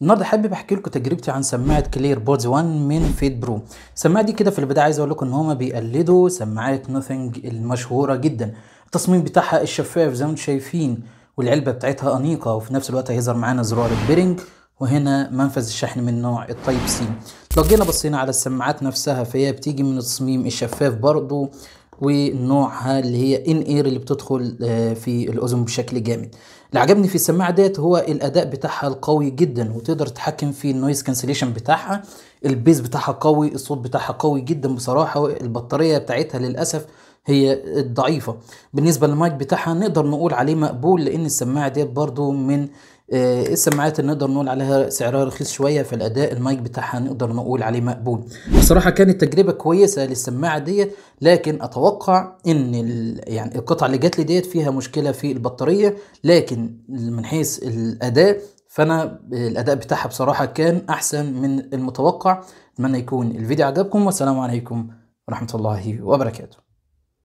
النهارده حابب احكي لكم تجربتي عن سماعه ClearBuds 1 من FitPro. السماعة دي كده في البداية عايز اقول لكم ان هما بيقلدوا سماعات Nothing المشهورة جدا. التصميم بتاعها الشفاف زي ما انتم شايفين، والعلبه بتاعتها انيقه، وفي نفس الوقت هيظهر معانا زرار ال pairing، وهنا منفذ الشحن من نوع ال Type C. لو جينا بصينا على السماعات نفسها فهي بتيجي من التصميم الشفاف برضو، ونوعها اللي هي in-ear اللي بتدخل في الاذن بشكل جامد. اللي عجبني في السماعة ديت هو الاداء بتاعها القوي جدا، وتقدر تتحكم في ال noise cancellation بتاعها، ال bass بتاعها قوي، الصوت بتاعها قوي جدا بصراحة. البطارية بتاعتها للاسف هي الضعيفة. بالنسبة للمايك بتاعها نقدر نقول عليه مقبول، لان السماعة ديت برضو من السماعات اللي نقدر نقول عليها سعرها رخيص شوية، فالاداء المايك بتاعها نقدر نقول عليه مقبول. بصراحة كانت تجربه كويسة للسماعه ديت، لكن اتوقع ان يعني القطعة اللي جات لي ديت فيها مشكلة في البطارية، لكن من حيث الاداء فانا الاداء بتاعها بصراحة كان احسن من المتوقع. اتمنى يكون الفيديو عجبكم، والسلام عليكم ورحمة الله وبركاته.